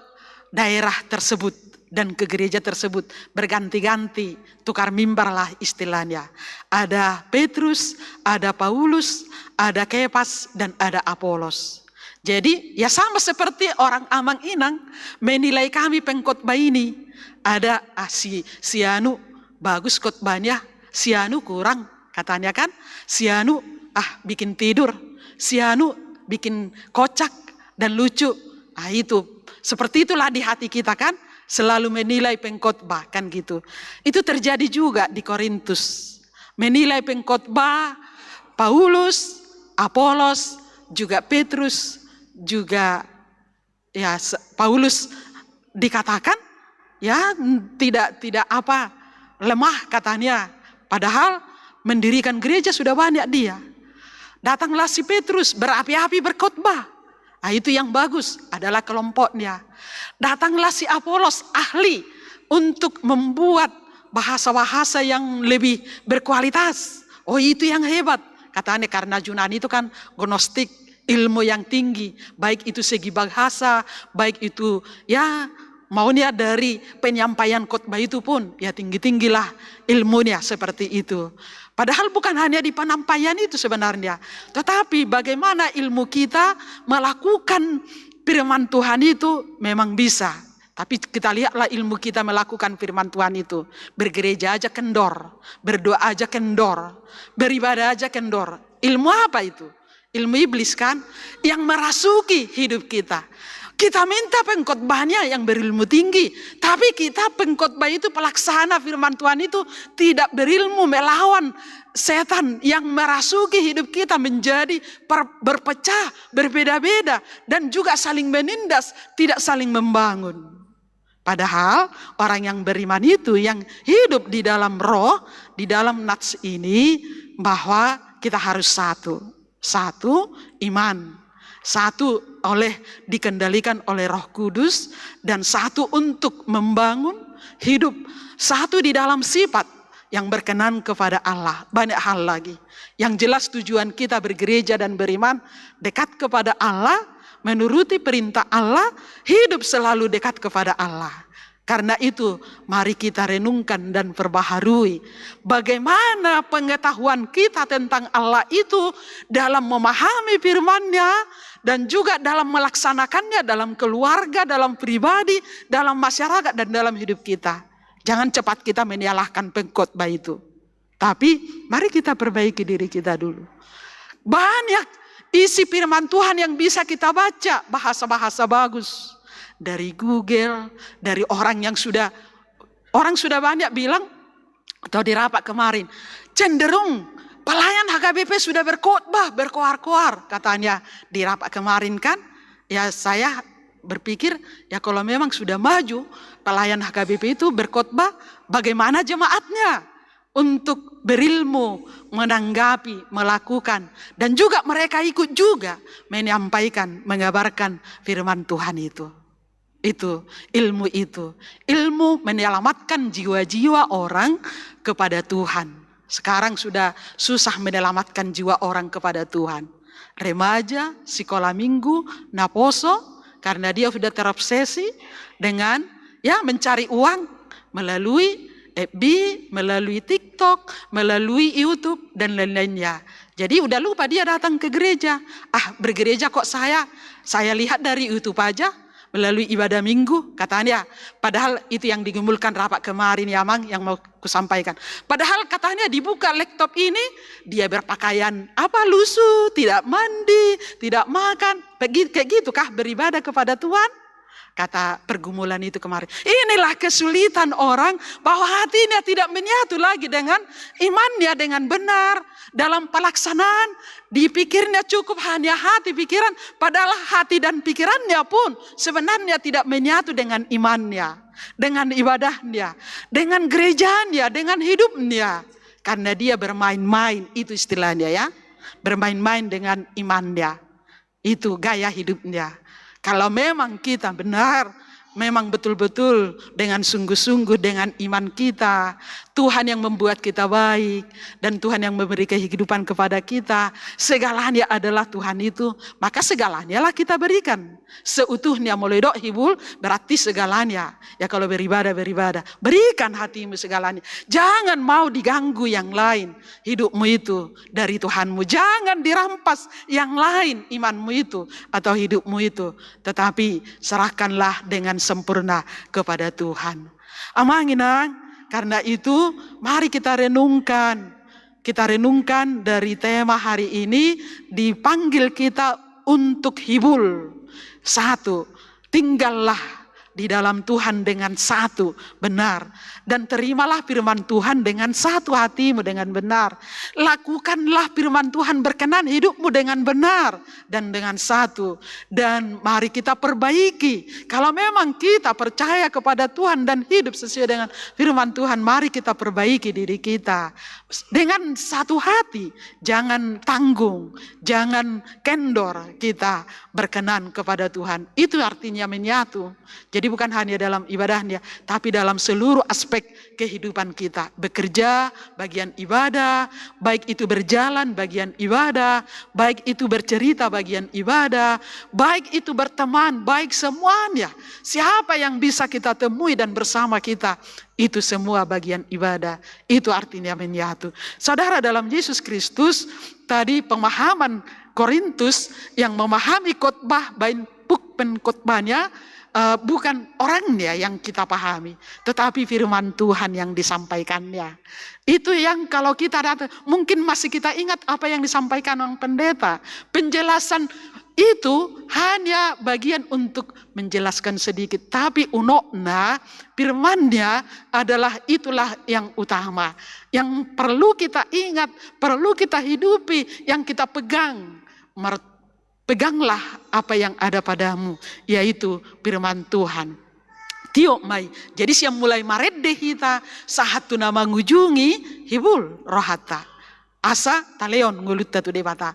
daerah tersebut dan ke gereja tersebut berganti-ganti tukar mimbar lah istilahnya. Ada Petrus, ada Paulus, ada Kepas, dan ada Apolos. Jadi ya sama seperti orang amang inang menilai kami pengkhotbah ini. Ada ah, si, si anu bagus khotbahnya, si anu kurang katanya kan, si anu ah bikin tidur, si anu bikin kocak dan lucu. Ah itu seperti itulah di hati kita kan, selalu menilai pengkhotbah kan gitu. Itu terjadi juga di Korintus. Menilai pengkhotbah Paulus, Apolos, juga Petrus, juga ya Paulus dikatakan ya tidak tidak apa lemah katanya. Padahal mendirikan gereja sudah banyak dia. Datanglah si Petrus berapi-api berkhotbah. Ah, itu yang bagus adalah kelompoknya. Datanglah si Apolos ahli untuk membuat bahasa-bahasa yang lebih berkualitas. Oh itu yang hebat. Katanya karena Yunani itu kan gnostik, ilmu yang tinggi, baik itu segi bahasa, baik itu ya maunya dari penyampaian khotbah itu pun ya tinggi-tinggilah ilmunya seperti itu. Padahal bukan hanya di penyampaian itu sebenarnya, tetapi bagaimana ilmu kita melakukan firman Tuhan itu memang bisa. Tapi kita lihatlah ilmu kita melakukan firman Tuhan itu. Bergereja aja kendor, berdoa aja kendor, beribadah aja kendor. Ilmu apa itu? Ilmu iblis kan yang merasuki hidup kita. Kita minta pengkhotbahnya yang berilmu tinggi, tapi kita pengkhotbah itu pelaksana firman Tuhan itu tidak berilmu melawan setan yang merasuki hidup kita menjadi per- berpecah, berbeda-beda dan juga saling menindas, tidak saling membangun. Padahal orang yang beriman itu yang hidup di dalam roh, di dalam nats ini bahwa kita harus satu. Satu iman, satu oleh dikendalikan oleh Roh Kudus dan satu untuk membangun hidup, satu di dalam sifat yang berkenan kepada Allah. Banyak hal lagi. Yang jelas tujuan kita bergereja dan beriman dekat kepada Allah, menuruti perintah Allah, hidup selalu dekat kepada Allah. Karena itu, mari kita renungkan dan perbaharui bagaimana pengetahuan kita tentang Allah itu dalam memahami firman-Nya dan juga dalam melaksanakannya dalam keluarga, dalam pribadi, dalam masyarakat dan dalam hidup kita. Jangan cepat kita menyalahkan pengkhotbah itu. Tapi mari kita perbaiki diri kita dulu. Banyak isi firman Tuhan yang bisa kita baca, bahasa-bahasa bagus dari Google, dari orang yang sudah orang sudah banyak bilang atau di rapat kemarin cenderung pelayan H K B P sudah berkhotbah berkoar-koar katanya di rapat kemarin kan. Ya saya berpikir ya kalau memang sudah maju pelayan H K B P itu berkhotbah, bagaimana jemaatnya untuk berilmu, menanggapi, melakukan, dan juga mereka ikut juga menyampaikan, mengabarkan firman Tuhan itu. Itu ilmu itu, ilmu menyelamatkan jiwa-jiwa orang kepada Tuhan. Sekarang sudah susah menyelamatkan jiwa orang kepada Tuhan. Remaja, sekolah minggu, naposo, karena dia sudah terobsesi dengan ya mencari uang melalui F B, melalui TikTok, melalui YouTube dan lain-lainnya. Jadi udah lupa dia datang ke gereja. Ah, bergereja kok saya, saya lihat dari YouTube aja melalui ibadah minggu katanya. Padahal itu yang digumulkan rapat kemarin ya Mang, yang mau kusampaikan. Padahal katanya dibuka laptop ini dia berpakaian apa lusuh, tidak mandi, tidak makan. Kayak gitu kah beribadah kepada Tuhan? Kata pergumulan itu kemarin. Inilah kesulitan orang bahwa hatinya tidak menyatu lagi dengan imannya dengan benar dalam pelaksanaan. Dipikirnya cukup hanya hati pikiran, padahal hati dan pikirannya pun sebenarnya tidak menyatu dengan imannya, dengan ibadahnya, dengan gerejanya, dengan hidupnya. Karena dia bermain-main, itu istilahnya ya, bermain-main dengan imannya. Itu gaya hidupnya. Kalau memang kita benar memang betul-betul dengan sungguh-sungguh, dengan iman kita, Tuhan yang membuat kita baik, dan Tuhan yang memberi kehidupan kepada kita, segalanya adalah Tuhan itu, maka segalanya lah kita berikan. Seutuhnya, molo didok hibul, berarti segalanya. Ya, kalau beribadah, beribadah. Berikan hatimu segalanya. Jangan mau diganggu yang lain hidupmu itu dari Tuhanmu. Jangan dirampas yang lain imanmu itu atau hidupmu itu. Tetapi serahkanlah dengan sempurna kepada Tuhan. Amang inang, karena itu mari kita renungkan. Kita renungkan dari tema hari ini, dipanggil kita untuk hibul. Satu, tinggallah di dalam Tuhan dengan satu, benar. Dan terimalah firman Tuhan dengan satu hatimu dengan benar. Lakukanlah firman Tuhan berkenan hidupmu dengan benar dan dengan satu. Dan mari kita perbaiki. Kalau memang kita percaya kepada Tuhan dan hidup sesuai dengan firman Tuhan, mari kita perbaiki diri kita. Dengan satu hati, jangan tanggung, jangan kendor kita berkenan kepada Tuhan. Itu artinya menyatu. Jadi bukan hanya dalam ibadahnya, tapi dalam seluruh aspek kehidupan kita. Bekerja, bagian ibadah, baik itu berjalan, bagian ibadah, baik itu bercerita, bagian ibadah, baik itu berteman, baik semuanya. Siapa yang bisa kita temui dan bersama kita, itu semua bagian ibadah. Itu artinya menyatu. Saudara dalam Yesus Kristus, tadi pemahaman Korintus yang memahami khotbah, baik puk pengkhotbahnya, eh, bukan orangnya yang kita pahami, tetapi firman Tuhan yang disampaikannya. Itu yang kalau kita datang, mungkin masih kita ingat apa yang disampaikan orang pendeta. Penjelasan itu hanya bagian untuk menjelaskan sedikit, tapi unokna, firmannya adalah itulah yang utama. Yang perlu kita ingat, perlu kita hidupi, yang kita pegang. Mer-, peganglah apa yang ada padamu, yaitu firman Tuhan. Tiop ma i. Jadi sian mulai marende hita, sahat tu na mangujungi, hibul rohanta. Asa talehon ngolunta tu Debata.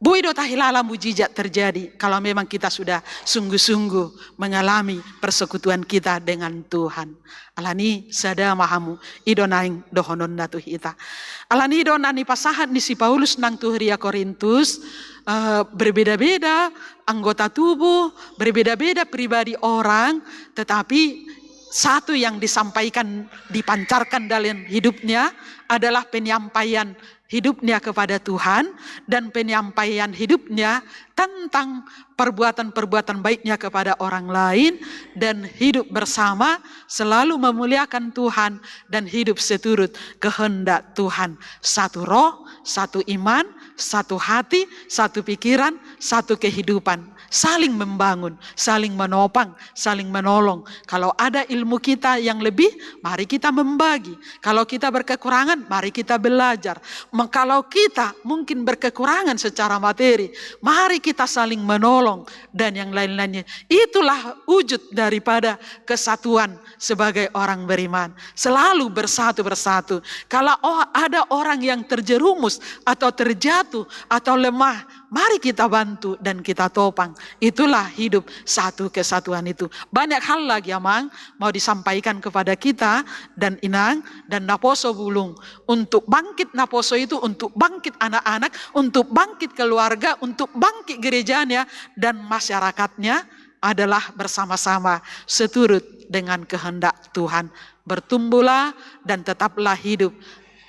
Boi do tahilala mujizat terjadi kalau memang kita sudah sungguh-sungguh mengalami persekutuan kita dengan Tuhan. Alani sada ma hamu, i do naeng dohononna tu hita. Alani i do na nipasahat ni si Paulus nang tu huria Korintus, eh, berbeda-beda anggota tubuh, berbeda-beda pribadi orang, tetapi satu yang disampaikan, dipancarkan dalam hidupnya adalah penyampaian hidupnya kepada Tuhan dan penyampaian hidupnya tentang perbuatan-perbuatan baiknya kepada orang lain dan hidup bersama, selalu memuliakan Tuhan dan hidup seturut kehendak Tuhan. Satu roh, satu iman, satu hati, satu pikiran, satu kehidupan. Saling membangun, saling menopang, saling menolong. Kalau ada ilmu kita yang lebih, mari kita membagi. Kalau kita berkekurangan, mari kita belajar. Me-, kalau kita mungkin berkekurangan secara materi, mari kita saling menolong dan yang lain-lainnya. Itulah wujud daripada kesatuan sebagai orang beriman. Selalu bersatu-bersatu. Kalau o-, ada orang yang terjerumus atau terjatuh atau lemah, mari kita bantu dan kita topang. Itulah hidup satu kesatuan itu. Banyak hal lagi, Amang, mau disampaikan kepada kita dan Inang dan naposo bulung. Untuk bangkit naposo itu, untuk bangkit anak-anak, untuk bangkit keluarga, untuk bangkit gerejanya dan masyarakatnya adalah bersama-sama seturut dengan kehendak Tuhan. Bertumbuhlah dan tetaplah hidup.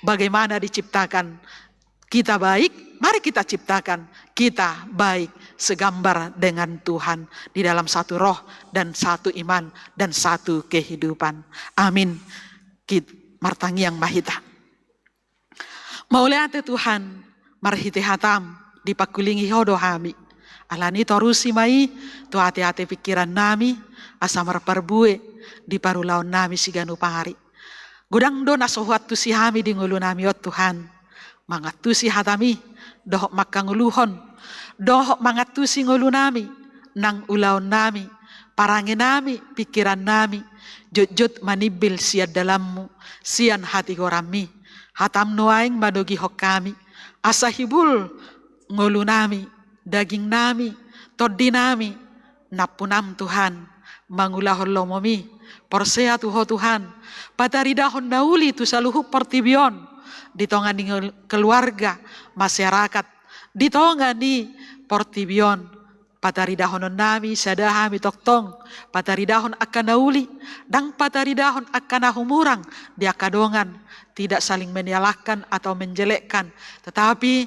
Bagaimana diciptakan kita baik, mari kita ciptakan kita baik segambar dengan Tuhan di dalam satu roh dan satu iman dan satu kehidupan. Amin. Kit-, martangiang ma hita. Mauliate Tuhan, marhite hataM dipangkulingi Ho do hami. Alani torusi ma i tu ateate pingkirannami, asa marparbue di parulaonnami siganup ari. Godang do na so huantusi hami di ngolunami on Tuhan. Mangantusi hataMi, dohot mangkangoluhon, dohot mangantusi ngolunami, nang ulaonnami, parangenami, pingkirannami, jotjot manimbil sian dalanMu, sian hatigoranMi. HataM nuaeng manogihon hami, asa hibul ngolunami, dagingnami, tondinami, nampunam Tuhan, mangulahon lomomi. Porsea tu Ho Tuhan, pataridahon na uli tu saluhut portibi on, di tonga ni ngel-, keluarga, masyarakat, di tonga ni portibi on. Pataridahononnami sada hami tongtong, pataridahon angka na uli, ndang pataridahon angka na humurang di angka dongan, tidak saling menyalahkan atau menjelekkan, tetapi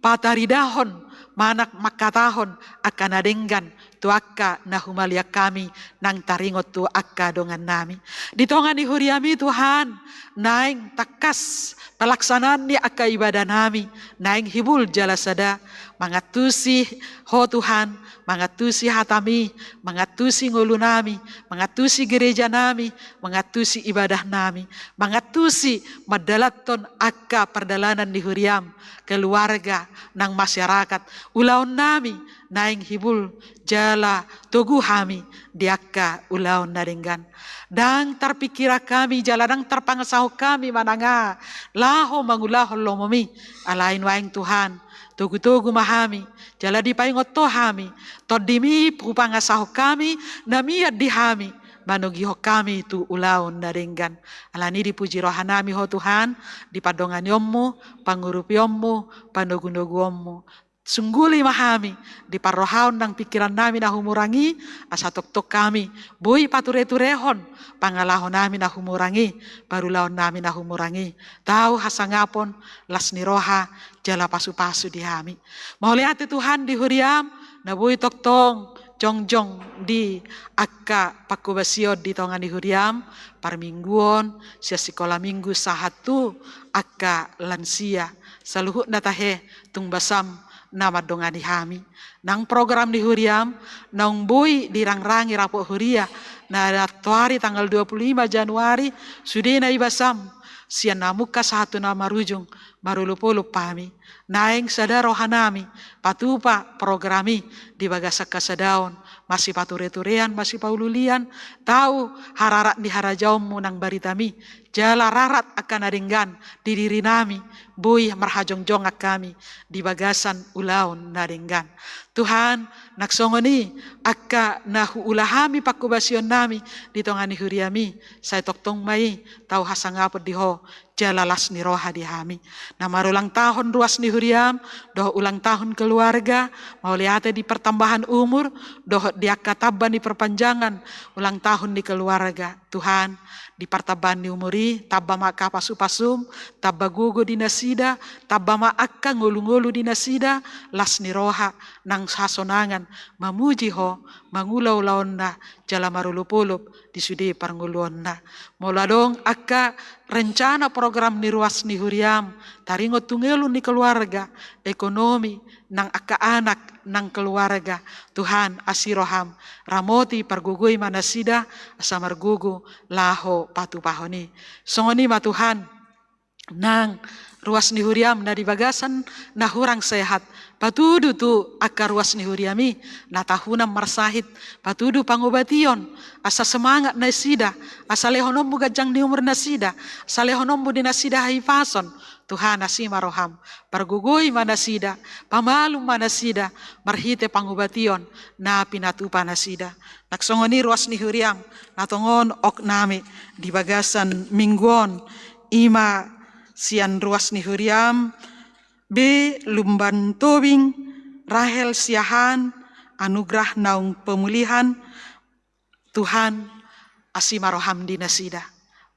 pataridahon manang mangkatahon angka na denggan tu angka na humaliang hami nang taringot tu angka dongannami. Di tonga ni huriami Tuhan, naeng tangkas pelaksanaan ni angka ibadahnami, naeng hibul jala sada, mangantusi Ho Tuhan, mangantusi hatami, mangantusi ngolunami, mangantusi gerejanami, mangantusi ibadahnami, mangantusi mandalanhon angka pardalanan ni huriam, keluarga, nang masyarakat, ulaonnami, naeng hibul jala togu hami di angka ulaon na denggan. Ndang tarpingkiran hami jala ndang tarpangasahon hami manang aha laho mangulahon lomomi, alai nuaeng Tuhan, togutogu ma hami, jala dipaingot Ho hami, tondimi hupangasahon hami, na mian di hami, manogihon hami tu ulaon na denggan. Alani dipuji rohanami Ho Tuhan, di pandonganionmu, pangurupionmu, panogunoguonmu. Sungguli ma hami, di parrohaon nang pingkirannami na humurang i, asa tongtong hami boi patureturehon pangalahonami na humurang i, parulaonnami na humurang i. Tau hasangapon, las ni roha, jala pasupasu di hami. Mauliate Tuhan di huriam, na boi tongtong jongjong di angka pangkobasion di tonga ni huriam, parmingguon, sian sikola minggu sahat tu angka lansia, saluhutna tahe tung basam na mandongani hami. Nang program ni huriam, naung boi dirangrangi rapot huria, na antuari tanggal dua puluh lima Januari, sude na i basam, sian na mungka sahat tu na marujung, marolopolop hami. Naeng sada rohanami, patupa program i di bagasan hasadaon, masipatureturean, masipaululian, tau hararat ni harajaonmu nang baritami, jala rarat angka na denggan di dirinami, boi marhajongjongan hami di bagasan ulaon na denggan. Tuhan, nang songon i angka na huula hami pangkobasionnami di tonga ni huriami, sai tongtong ma i tau hasangapon di Ho, jala las ni roha di hami. Na marulang tahun ruas ni huriam, dohot ulang tahun keluarga, mauliate di pertambahan umur, dohot di angka tamba ni perpanjangan ulang tahun ni keluarga. Tuhan, di pertambahan ni umur i, tamba ma angka pasupasum, tamba gogo di nasida, tamba ma angka ngolungolu di nasida, las ni roha, nang hasonangan, mamuji Ho, mangula ulaonna, jala marolopolop di sude parngoluonna. Molo adong angka rencana program ni ruas ni huriam, taringot tu ngolu ni keluarga, ekonomi, nang angka anak, nang keluarga, Tuhan, asi roham, ramoti pargogoi ma nasida, asa margogo laho patupahon i. Songon i ma Tuhan, nang ruas ni huriam na di bagasan na hurang sehat, patudu tu angka ruas ni huriami na tahunan marsahit, patudu pangobation, asa semangat nasida, asa lehononmu ganjang ni umur nasida, asa lehononmu di nasida hahipason. Tuhan, asi ma roham, pargogoi ma nasida, pamalum ma nasida, marhite pangobation na pinatupa nasida. Nang songon i ruas ni huriam, na tongon oknami di bagasan minggu on, i ma sian ruas ni huriam, B Lumban Tobing, Rahel Siahaan, Anugrah Naung Pemulihan, Tuhan, asi ma roham di nasida.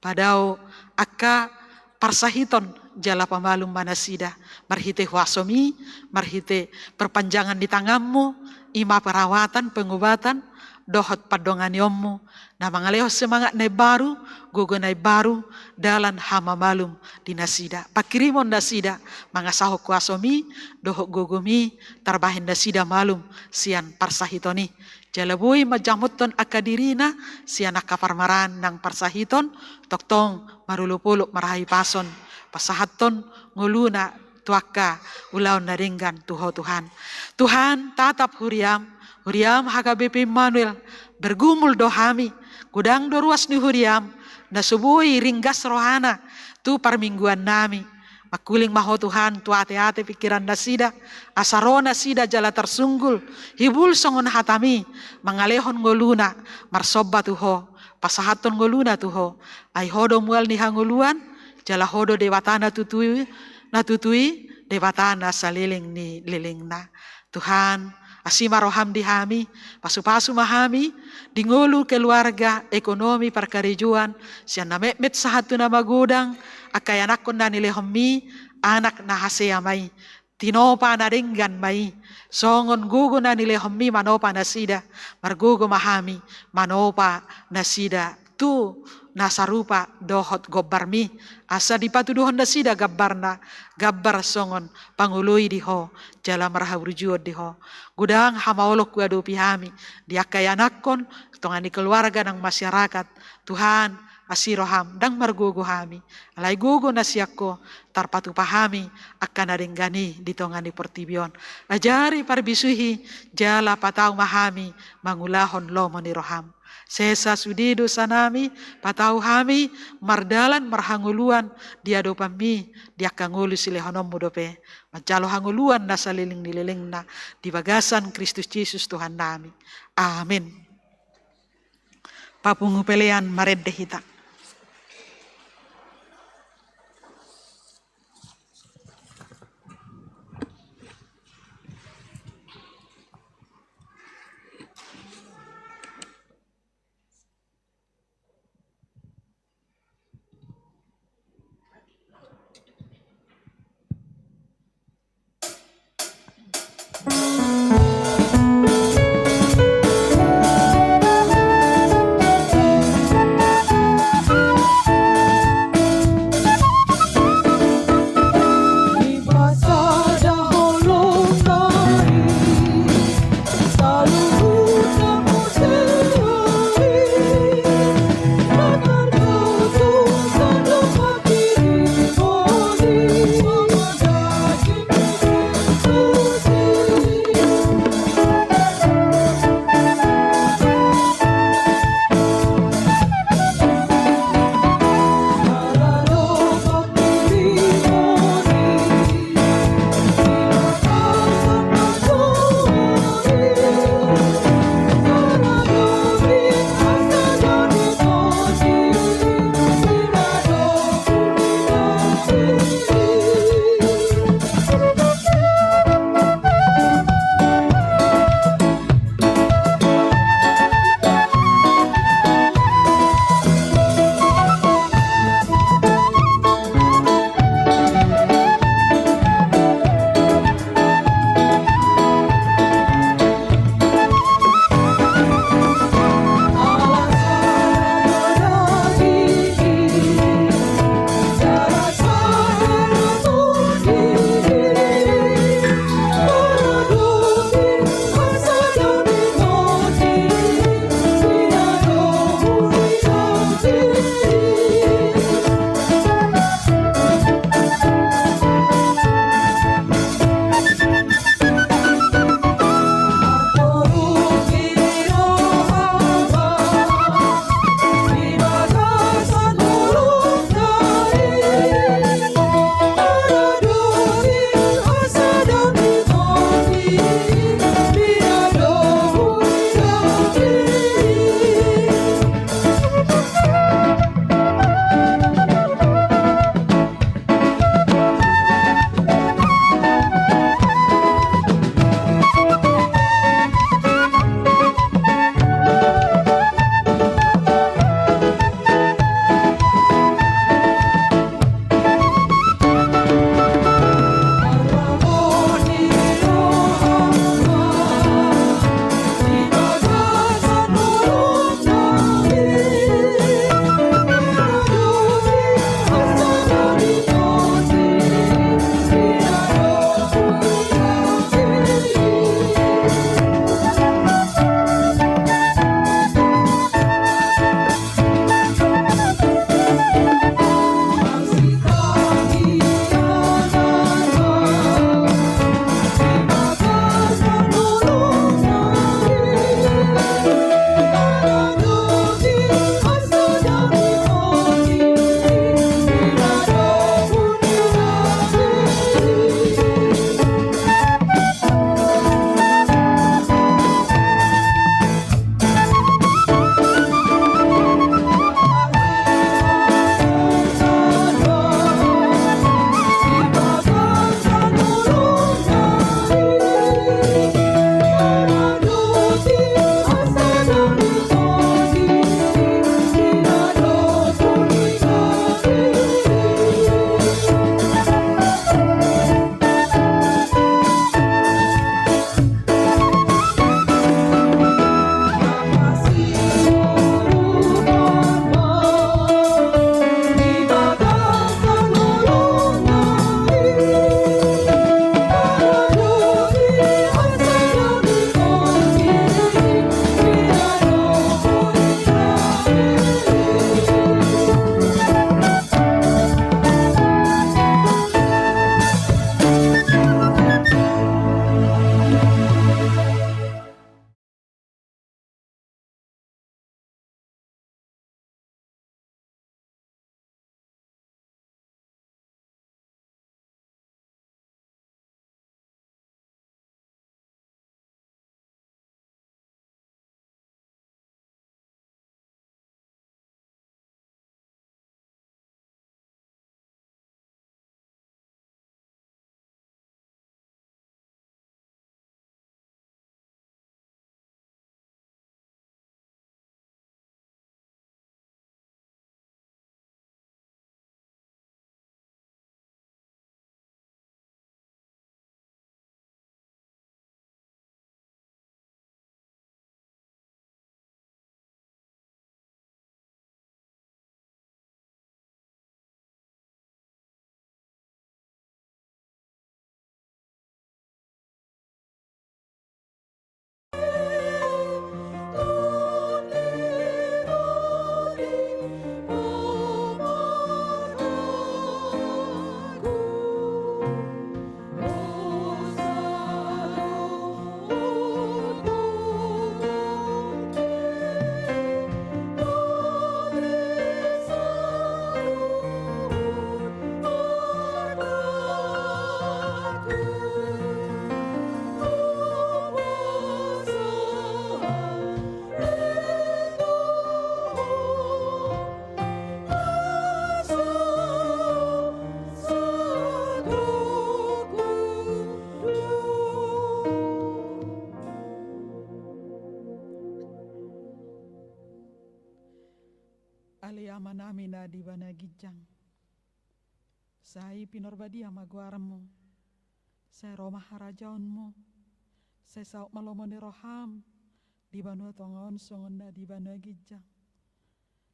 Padao angka parsahiton jala pamalum ma nasida. Marhite huasomi, marhite perpanjangan ni tanganmu, i ma perawatan, pengobatan, dohot pandonganionmu, na mangalehon semangat na imbaru, gogo na imbaru, dalan hamamalum di nasida. Pangkirimon nasida, mangasahon huasomi, dohot gogomi, tarbahen nasida malum, sian parsahiton i. Jala boi manjamothon angka dirina, sian angka parmaraan nang parsahiton, tongtong marolopolop marhahipason, pasahathon ngoluna tu angka ulaon na denggan tu Ho Tuhan. Tuhan, tatap huriam, huriam H K B P Immanuel, bergumul do hami, godang do ruas ni huriam, na so boi ringgas rohana, tu parmingguannami, Mangkuling ma Ho Tuhan tu ateate pingkiran nasida, asa ro nasida jala tarsunggul, hibul songon hataMi, mangalehon ngoluna, marsomba tu Ho, pasahathon ngoluna tu Ho, ai Ho do mual ni hangoluan, jala Ho do Debata na tutu i, na tutu i, Debata na saleleng ni lelengna. Tuhan, asi ma rohaM di hami, pasupasu ma hami, di ngolu, keluarga, ekonomi, parkarejoan, sian na metmet sahat tu na magodang, angka ianakhon na nilehonMi, anak na hasea ma i, tinopa na denggan ma i, songon gogo na nilehonMi manopa nasida, margogo ma hami, manopa nasida, tu na sarupa dohot gombarMi, asa dipatuduhon nasida gambarna, gambar songon pangoloi di Ho, jala marhaburjuon di Ho. Godang hamaolon huadopi hami, di angka ianakhon, tonga ni keluarga nang masyarakat, Tuhan, asi rohaM, ndang margogo hami, alai gogo na sian Ho, tarpatupa hami, angka na denggan i di tonga ni portibi on. Ajari parbisuhi, jala patau ma hami, mangulahon lomo ni rohaM. Sesa sude dosanami, patau hami mardalan marhangoluan di adopanMi, di angka ngolu silehononMu dope. Manjalo hangoluan na saleleng ni lelengna di bagasan Kristus Jesus Tuhannami. Amen. Papungu pelean marende hita. Hami na di banua ginjang, sai pinarbadia ma goarmu. Sai ro ma harajaonmu. Sai saut ma lomo ni roham di banua tonga on songon na di banua ginjang.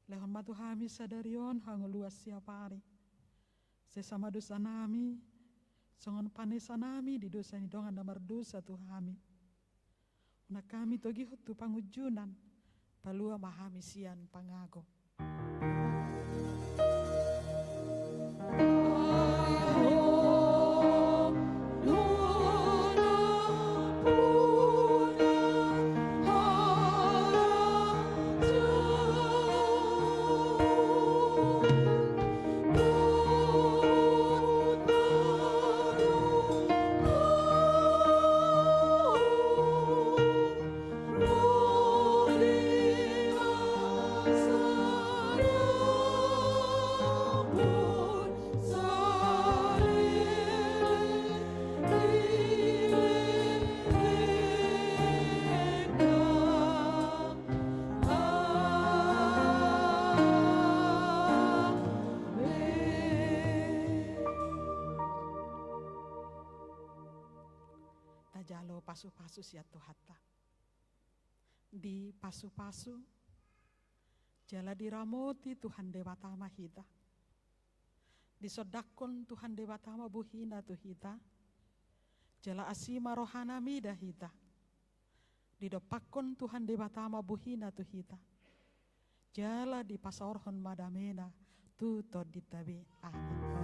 Lehon ma tu hami sadari on hangoluan siapari. Sesa ma dosanami songon panesanami di dosa ni dongan na mardosa tu hami. Unang hami togihon tu pangunjunan. Palua ma hami sian pangago. Tajalo pasupasu sian Tuhanta. Dipasupasu jala diramoti Tuhan Debata ma hita. Disondangkon Tuhan Debata ma bohina tu hita. Jala asi ma rohana mida hita. Didompakkon Tuhan Debata ma bohina tu hita. Jala dipasaorhon ma damena tu tondinta be. Amin.